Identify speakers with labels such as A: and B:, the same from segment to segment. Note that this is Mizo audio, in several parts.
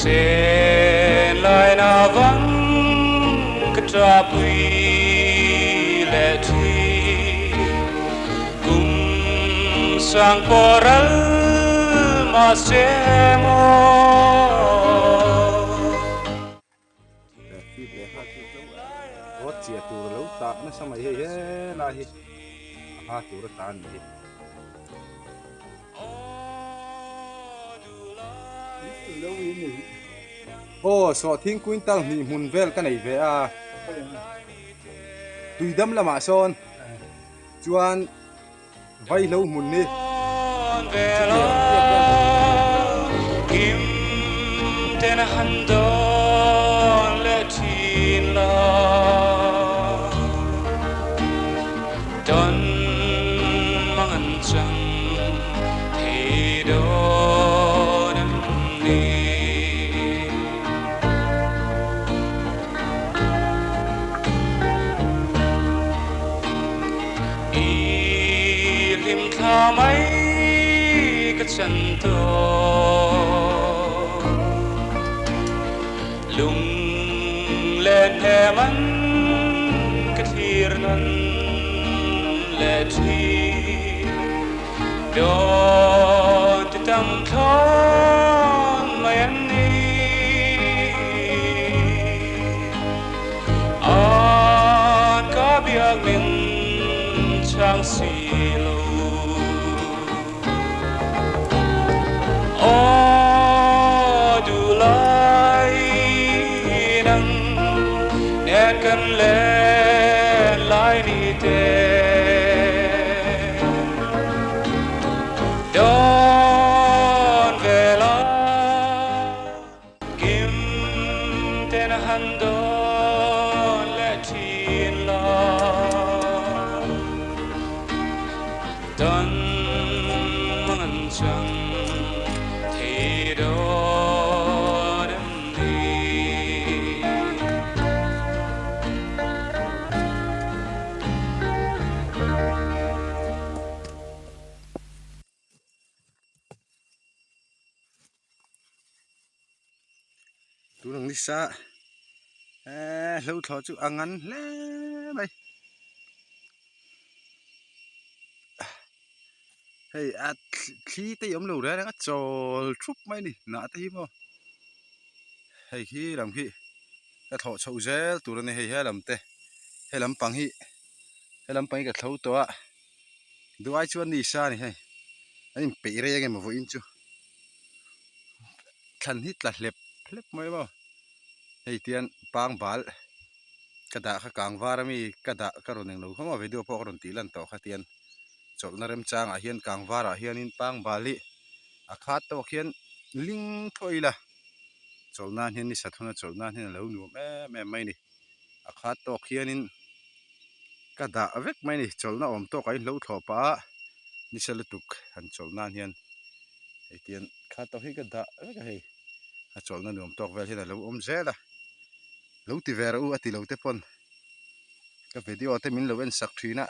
A: Sen lai na vang ka ṭahpui leh ṭhin. Kum sang pawh ral mahse maw.
B: Awt chiah tur a lo tah nasa mai hei helai hi a ha tur a ta a ni hi. Aw sawhthing quintal hnih hmun vel ka nei ve a tuidam lamah sawn chuan vaihlo hmun hi
A: I hlimthla mai ka chan tawh. Lunglen he man ka thlir nan le thin. Dawn ti tam thlawn mai an ni. An ka biak min chang si lo. Aw duhlai nang nen kan len lai ni te. Dawn ve la. Kim ten a han dawn leh thin la. Tan mang an chang thei dawn em ni?
B: Tun ang nisa eh hlo thlawh chu a ngan hle mai hei a thli te hi awm lo reng reng a chawl thup mai a ni hnah te hi maw hei khi lam khi ka thlawh chhoh zel tur a ni hei he lam te he lampang hi he lampang hi ka thlo tawh a duh ai chuan ni sa a ni hei an inpeih rei ang emaw vawiin chu thlan hi tla hlep hlep mai maw hei tian pangbal ka dah kha kang var ami ka dah ka rawn englo kha maw video pawh ka rawn tih lan tawh kha tian chawlhna remchangah hian kang varah hianin pangbal hi a khat tawk hian ling thaw ila chawlh nan hian ni sathuna chawlh nan hian a lo nuam em em mai a ni a khat tawk hianin ka dah vek mai a ni chawlhna awm tawk ah hian hlo thlawh pah a nisa lutuk han chawlh nan hian hei tian khat tawk hi ka dah vek a hei a chawlhna nuam tawk vel hian a lo awm zel a lo ti ve rawh u a ti lo te pawn ka video te min lo en sak thin a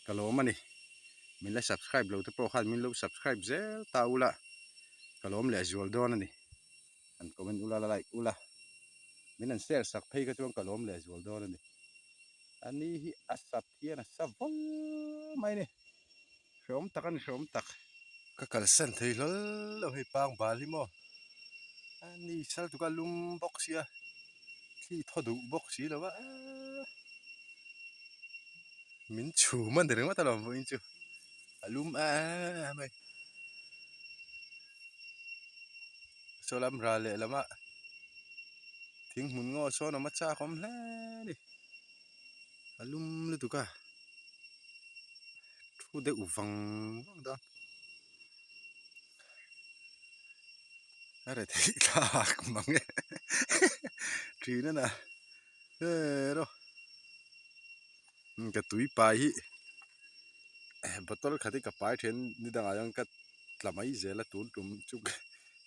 B: ka lawm a ni min la subscribe lo te pawh khan min lo subscribe zel ta ula ka lawm leh zual dawn a ni an comment ula la like ula min an share sak phei kha chuan ka lawm leh zual dawn a ni a ni hi a sat hian a sa vawl mai a ni hreawm tak a ni hreawm tak ka kalsan thei hlawl lo hei pang bal hi maw a ni sal tuk a lum bawk sia thli thaw duh bawk si lo a min chhum a ni ringawt alawm vawiin chu a lum em em a. Saw lam ral leh lamah thing hmun ngaw sawn awm a chak awm hle a ni a lum lutuk a thu deuh vang vang dawn a re theih thlak mang e thin a na hero ka tui pai hi bottle khat hi ka pai then ni dangah hian ka tla mai zel a tun tum chu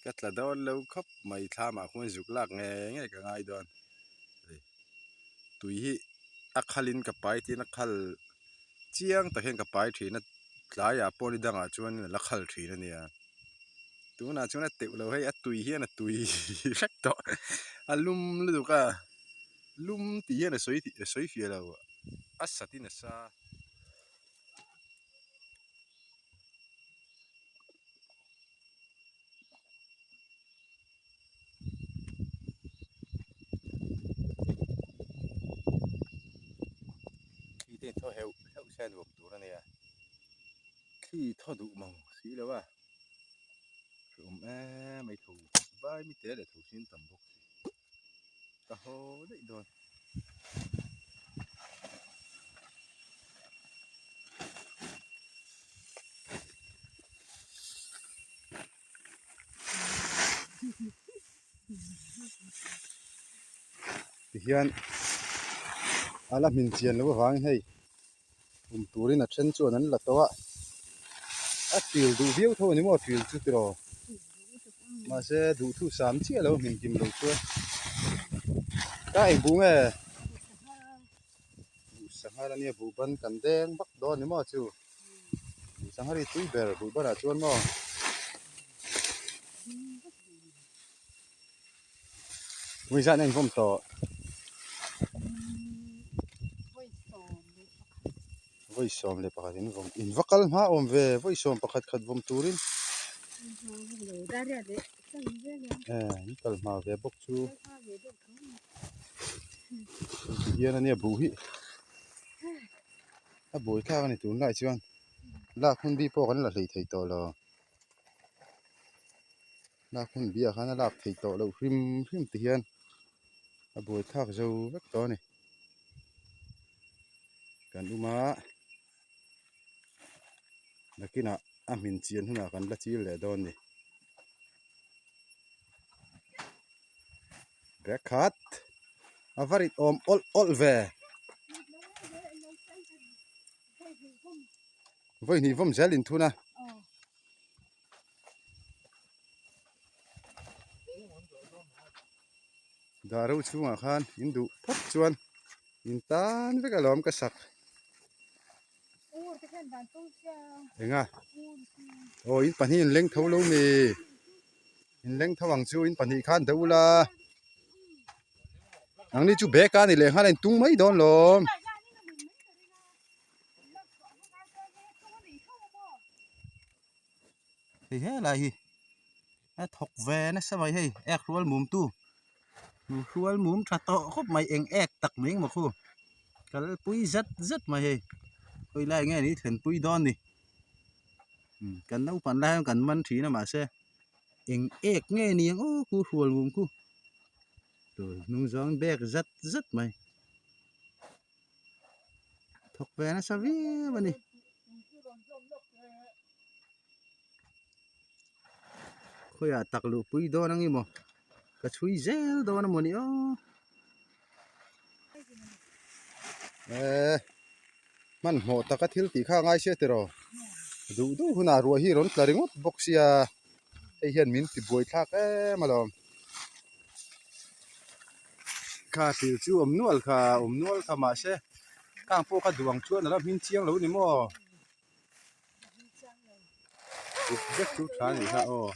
B: ka tla dawn lo khawp mai thlamah khuan zuk lak ngei ngei ka ngai dawn tui hi a khalin ka pai tiin a khal chiang tak hian ka pai thin a tlaiah pawh ni dangah chuan a la khal thin a nia. Tunah chuan a teuh lo hei a tui hian a tui hrek tawh a lum lutuk a lum tih hian a sawi tih a sawi fiah lo a sat in a sa. Thli te thaw heuh heuh se a nuam tur a nia thli thaw duh mang si lo a hreawm em mai tho vai mi te leh tho sin tam bawk si ka haw daih dawn. Tihian a la hmin chian loh avangin hei kum turin a then chuan an la tawh a, a ṭil duh viau tho a ni maw ṭil chu tiraw mahse duhthu sam chiah lo hmin kim lo chuan ka eng buh nge buh sanghar ania buh ban kan deng vak dawn a ni maw chu. Sanghar hi tui ber buh banah chuan maw Vawi zan a invawm tawh Vawi 11 in vawm in va kal hma awm ve vawi 11 khat vawm turin eh in kal hma ve bawk chu tihian ania buh hi. A buai thlak a ni tunlai chuan lak hun bi pawh kan la hlei thei tawh lo lak hun bi ah khan a lak thei tawh loh hrim hrim ti hian a buai thlak zo vek tawh a ni kan um a nakinah a hmin chian hunah kan la chil leh dawn a ni bag khat a va rit awm awlh awlh ve vawi hnih vawm zel in thun a dah ro chhungah khan in duh phawt chuan in tan vek alawm ka sak Enga aw in pahnih in leng tho lo mi in leng tho ang chu in pahnih khan deuh ula nangni chu bag a ni leh nghal a in tung mai dawn lawm. Hei helai hi a thawk ve nasa mai hei ek hrual mum tu hrual mum tha tawh khawp mai eng ek tak mai emaw khu kal pui zet zet mai hei khawi lai nge ni thlen pui dawn ni kan naupang lai hian kan man thin a mahse eng ek nge ni ang aw khu hrual mum khu tur hnung zawng bag zet zet mai. Thawk ve nasa viau a ni. Khawiah tak luh pui dawn ang emaw ka chhui zel dawn a maw ni aw. Eee hmanhmawh taka thil tih kha a ngai sia tiraw duh duh hunah ruah hi rawn tla ringawt bawk sia hei hian min ti buai thlak em alawm. Kha thil chu awm nual kha awm nual kha mahse khang pawh kha duh ang chuan a la hming chiang lo a ni maw uk vek chu tha a nih kha aw.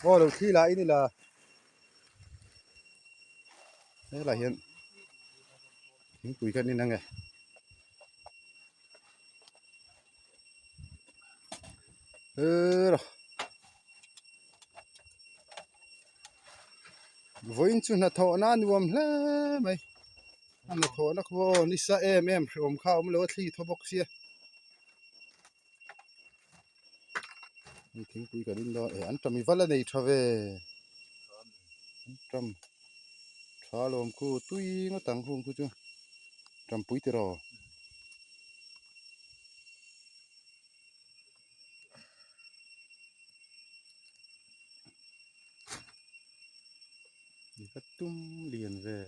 B: Aw lo thli la in ila helaiah hian thingpui kha an in ang e. Vawiin chu hnathawhna a nuam hle mai a hnathawhna khaw aw nisa em em hrehawm kha a awm lo a thli thaw bawk sia hei thingpui kan in dawn eh an tami val a nei tha ve an tam tha lawm khu tui ngawt ang hung khu chu tampui tiraw. Ka tum lian ve.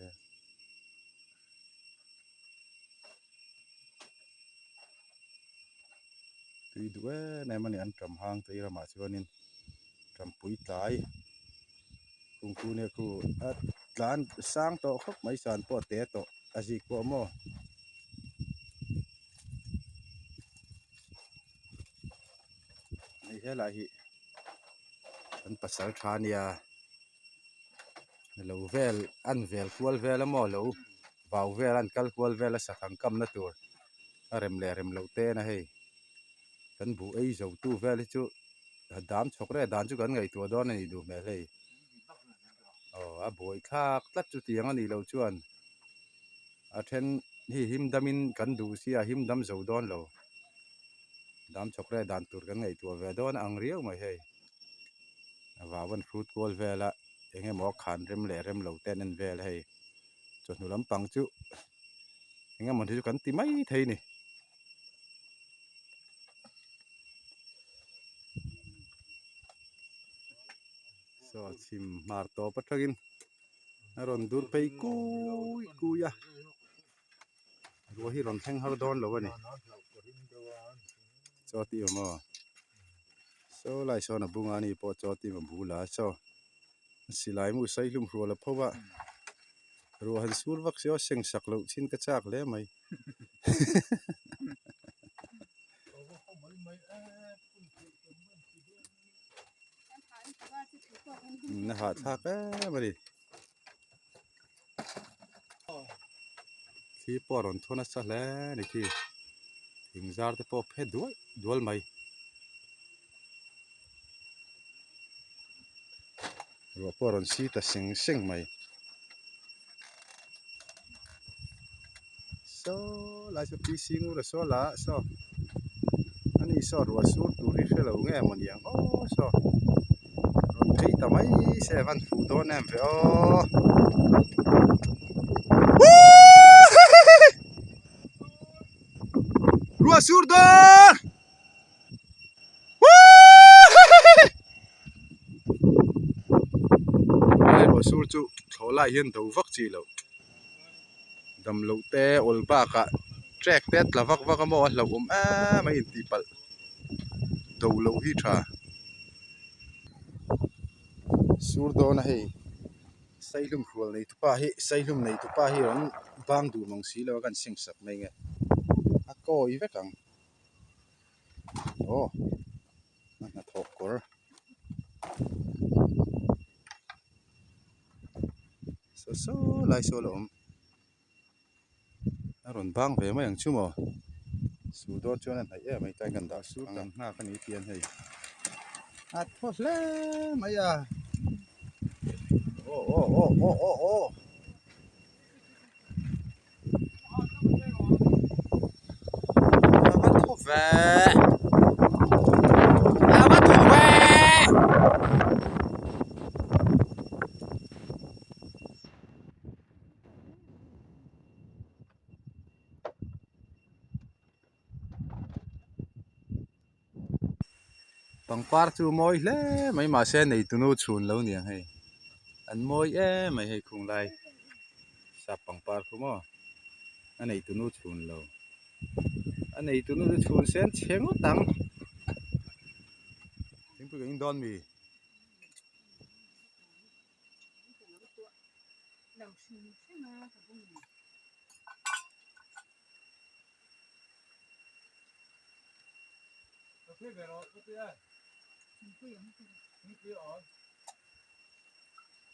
B: Tui duh em em a ni an ṭam hang te ramah chuanin ṭampui tlai kungfu nia khu a tlan sang tawh khawp mai san pawh a te tawh a zik pawh maw. Helai hi an pasal tha a nia lo vel an vel kual vel a maw lo vau vel an kal kual vel a sakhang kamna tur a rem leh rem loh te na hei kan buh ei zo tu vel hi chu dam chhawk reng dan chu kan ngaihtuah dawn a nih duh hmel hei aw a buai thlak tlat chu tiang a nih loh chuan a then hi him damin kan duh sia him dam zo dawn lo dam chhawk reng dan tur kan ngaihtuah ve dawn a ang riau mai hei a vau an hrut kual vel a eng emaw a khan rem leh rem lo te an en vel a hei chawhnu lampang chu eng emaw ni chu kan ti mai thei a ni. Saw chhim hmar tawp atangin a rawn dur phei kui kui a ruah hi rawn thleng har dawn lo a ni chaw tih awm aw saw lai sawn a bunga ni pawh chaw tih awm bula saw silai mu sai hlum hrual a pho a ruah han sur vak se aw seng sak loh chin ka chak hle mai. A hahthlak em a ni thli pawh a rawn thaw nasa hle a ni khi thing zar te pawh a phe dual dual mai ruah pawh a rawn si ta seng seng mai. Saw lai saw PC ngur a saw la saw ani saw ruah sur tur hi hrelo nge maw niang aw saw rawn phei ta mai se a van fuh dawn em ve aw ruah sur dawn. Lai ruah sur chu thlawh lai hian do vak chi loh dam loh te awl bakah trek te a tla vak vak a maw a hlauhawm em a intih palh do loh hi tha sur dawn a hei saihlum hrual nei tupa hi saihlum nei tupa hi rawn bang duh mang si lo a kan seng sak mai nge a kawi vek ang. Aw a hnathawh kawr saw saw lai saw a la awm a rawn bang ve mai ang chu maw sur dawn chuan a hnaih em mai tlai kan dah sur kan nghak a ni tiang hei a thaw hle mai a aw aw aw aw aw aw. A va thaw ve a va thaw ve. Pangpar chu mawi hle mai mahse neitunu chhun lo niang hei an mawi em mai hei khung lai sap pangpar khu maw a neitunu chhun lo a neitunu chu chhun sen chhe ngawt ang thingpui kan in dawn mi.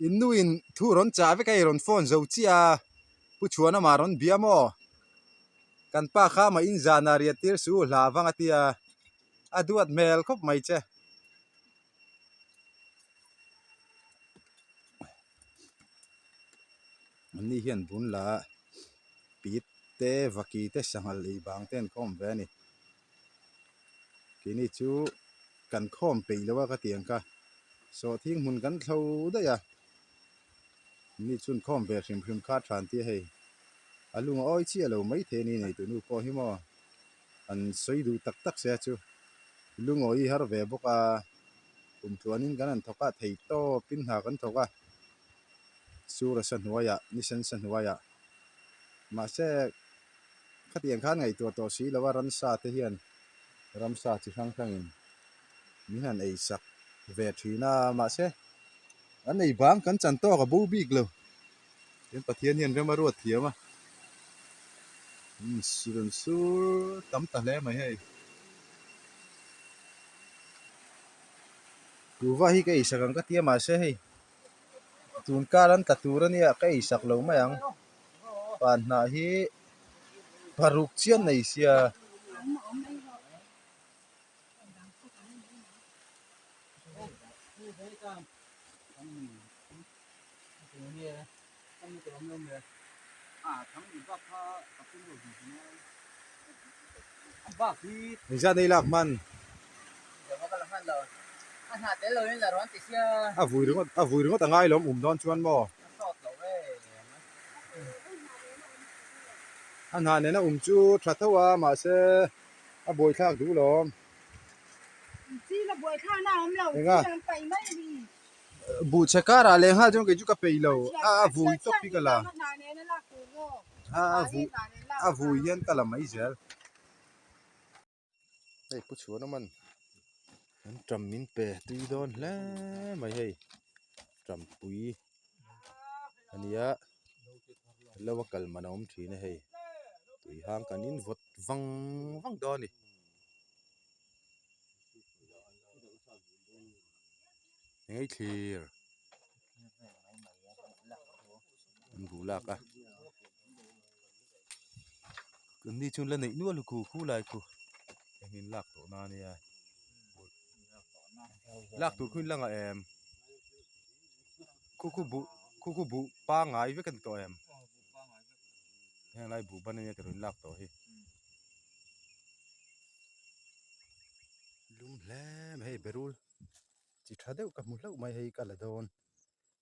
B: In nuin thu rawn chah vek a i rawn phone zo chiah a pu chhuan amah rawn bia maw kan pa kha mah in zan ah riat tir su hla vang a tia a duat hmel khawp mai che. Anni hian bun la pit te vaki te sanghal ei bang te an khawm ve a ni. Keini chu kan khawm peih lo a ka ti ang kha sawhthing hmun kan thlo daih a anni chu an khawm ve hrim hrim kha than tia hei a lung a awi chiah lo maithei a ni nei tunu pawh hi maw an sawi duh tak tak se a chu lungawi har ve bawk a kum tluanin kan han thawk a thei tawpin hna kan thawk a sura sa hnuaiah ni sen sa hnuaiah mahse khatiang khan ngaihtuah tawh si lo a ramsa te hian ramsa chi hrang hrangin min han ei sak ve thin a mahse an ei bang kan chan tawk a bo bik lo tin Pathian hian rem a ruat thiam a rawn sur tam ta hle mai hei. Kuhva hi ka eisak ang ka ti a mahse hei tun kar an tla tur ania ka eisak lo mai ang pan hnah hi paruk chian nei sia. Engzat nei lak hman? A vui ringawt a vui ringawt a ngai lawm um dawn chuan maw? A hnah nena um chu tha tho a mahse a buaithlak duh lawm. Enga? Buh chhe karah leh nghal chuan kei chu ka peih lo a a vui tawp hi ka la a a vui a vui hian ka la mai zel. Hei pu chhuan awm an an ṭam min pe tui dawn hle mai hei ṭampui a nia lo a kal man a awm ṭhin a hei tui hang kan in vawt vang vang dawn a ni. Engei thlir an buh lak a an ni chuan la neih nual khu khu lai khu eng in lak tawh na ania lak tur khu in la ngah em khu khu buh khu khu buh pangai vek a ni tawh em heng lai buh ban ania tiraw in lak tawh hi. Lum hle mai hei berul chi tha deuh ka hmu hlauh mai hei ka la dawn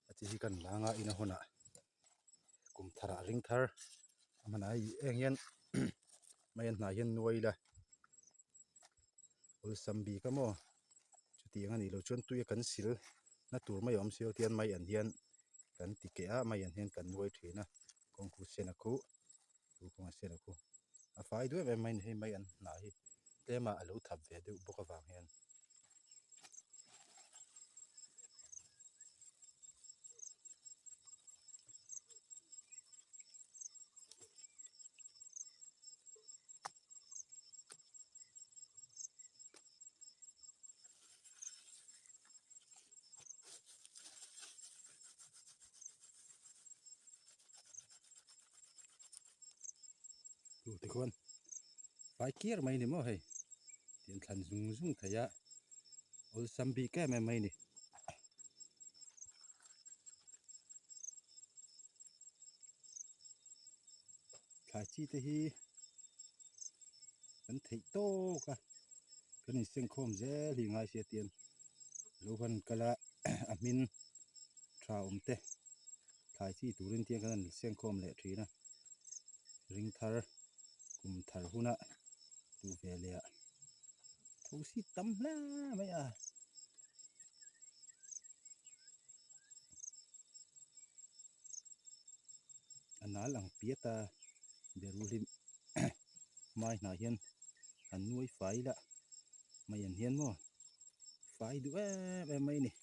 B: a chi hi kan la anga ina hunah kum tharah ring thar a hmanah hei eng hian mai an hnah hian nuai ila awlsam bik a maw chutiang a nih loh chuan tui a kan sil na tur mai a awm si lo tian mai an hian kan ti keh a mai an hian kan nuai thin a kawng khu sen a khuh. Chu kawng a siam a khu a fai duai em em mai a ni hei mai an hnah hi tlem a alo thap ve deuh bawk avang hian. Chu tikhuan fai kiar mai a ni maw hei tiang thlan zung zung thei a awlsam bik em em mai a ni. Thlai chi te hi kan theih tawk a kan insengkhawm zel hi ngai sia tiang lo han kal a a hmin tha awm te. Thlai chi turin tiang khan an sengkhawm leh thin a, ring thar kum thar huna duh ve leh ah thosi tam hle mai a. A nal ang piat a berul hi hmai hnah hian an nuai fai la mai an hian maw fai duh em em mai a ni.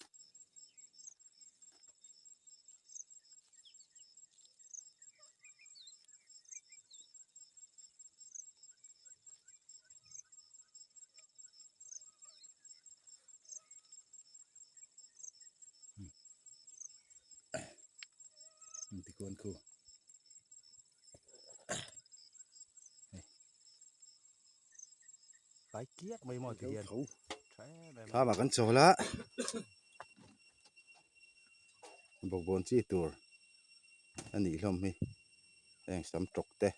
B: Tikuan khu Tlai kiak mai maw ti hian Thlam ah kan chawl a Bawkbawn chi tur a nih hlawm hi heng sam tawk te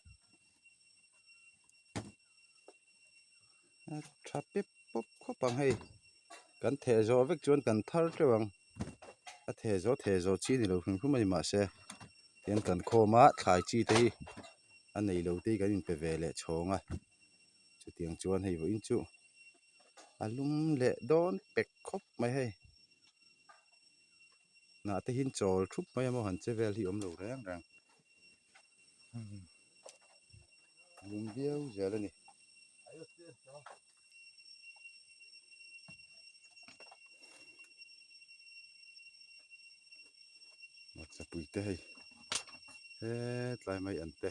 B: a tha pep pawp khawp ang hei kan theh zawh vek chuan kan thar teuh ang a theh zawh theh zawh chi ni lo hrim hrim a ni mahse tihian kan khawm a thlai chi te hi a nei lo te hi kan inpe ve leh chhawng a chutiang chuan hei vawiin chu a lum leh dawn pek khawp mai hei. Hnah te hian chawl thup mai a maw han che vel hi awm lo reng reng lum viau zel a ni. Hmarchapui te hei hetlai mai an te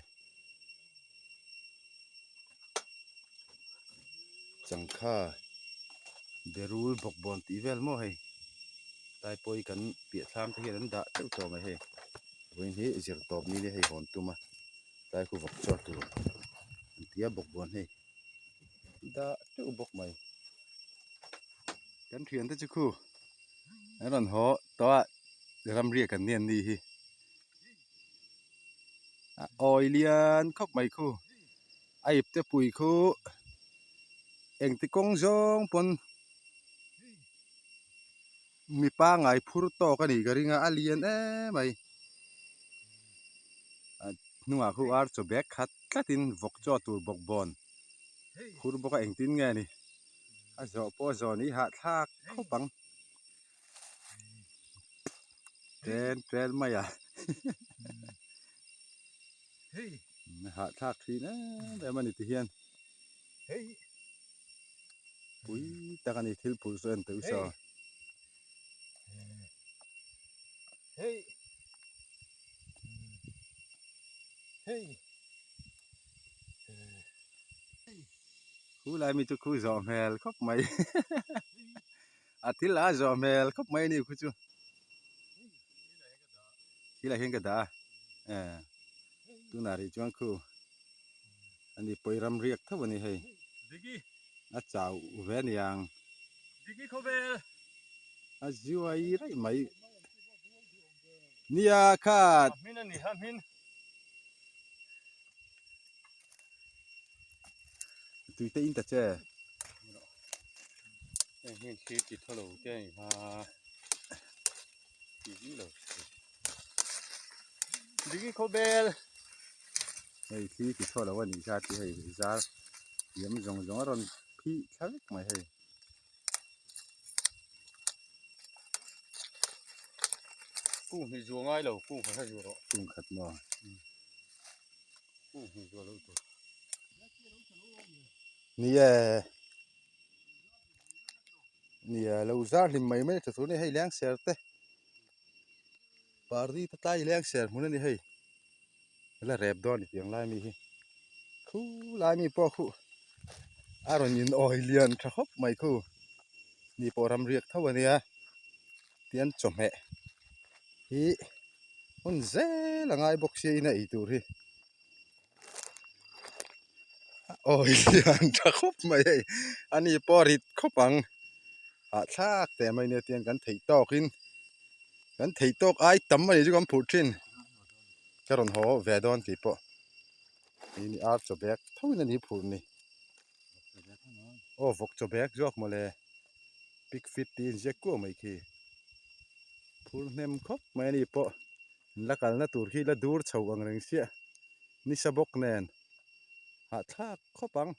B: changkha berul bawkbawn tih vel maw hei. Tlai pawh hi kan piah thlam te hian an dah teuh tawh mai hei. Vawiin hi zir tawp ni nia hei hawn tum a tlai khu vawk chaw tur an ti a bawkbawn hei dah teuh bawk mai. Kan thiante chu khu an rawn haw tawh a ramriak an ni an ni hi a awi lian khawp mai khu a ip te pui khu engti kawng zawng pawn. Mipa ngai phur tawk a nih ka ring a a lian em mai a hnungah khu ar chaw bag khat tlatin vawk chaw tur bawk bawn phur bawk a engtin nge ni a zawh pawh a zawh ni hahthlak khawp ang tel tel mai a hahthlak thin em em a ni ti hian. Pui tak a ni thil phurh saw en teuh saw. Khu lai mi chu khu zawh hmel khawp mai a thil a zawh hmel khawp mai a ni khu chu thil ah hian ka dah a tunah rih chuan khu. Ani pawi ram riak tho a ni hei. A chau ve aniang. A zuai raih mai. Nia khat. Tui te in ta che. Hei thli ti chhuah lo a nih kha tih hei zar thiam zawng zawng a rawn phih thla vek mai hei.
C: Kung hnih zuah ngai lo kung khat a zuah rawh.
B: Kung khat maw?
C: Kung hnih zuah loh tur.
B: Ni e. Nia lo zar hlim mai mai tha tur a ni hei leng ser te party te tlai leng ser hmun a ni hei la rep dawn a ni tiang lai mi hi khu lai mi pawh khu a rawn in awi lian tha khawp mai khu ni pawh ram riak tho a nia tian chawhmeh hi hun zel a ngai bawk sia in a ei tur hi. Awi lian tha khawp mai hei ani pawh a rit khawp ang hahthlak teh mai nia tiang kan theih tawkin kan theih tawk ai tam a nih chu kan phurh thin ka rawn haw ve dawn tih pawh ni ar chaw bag tho in a ni phurh ni aw vawk chaw bag zawk mawle pig feed tih a inziak kuau mai khi phur hnem khawp mai ani pawh. La kalna tur khi la dur chho ang reng siah nisa bawk nen hahthlak khawp ang.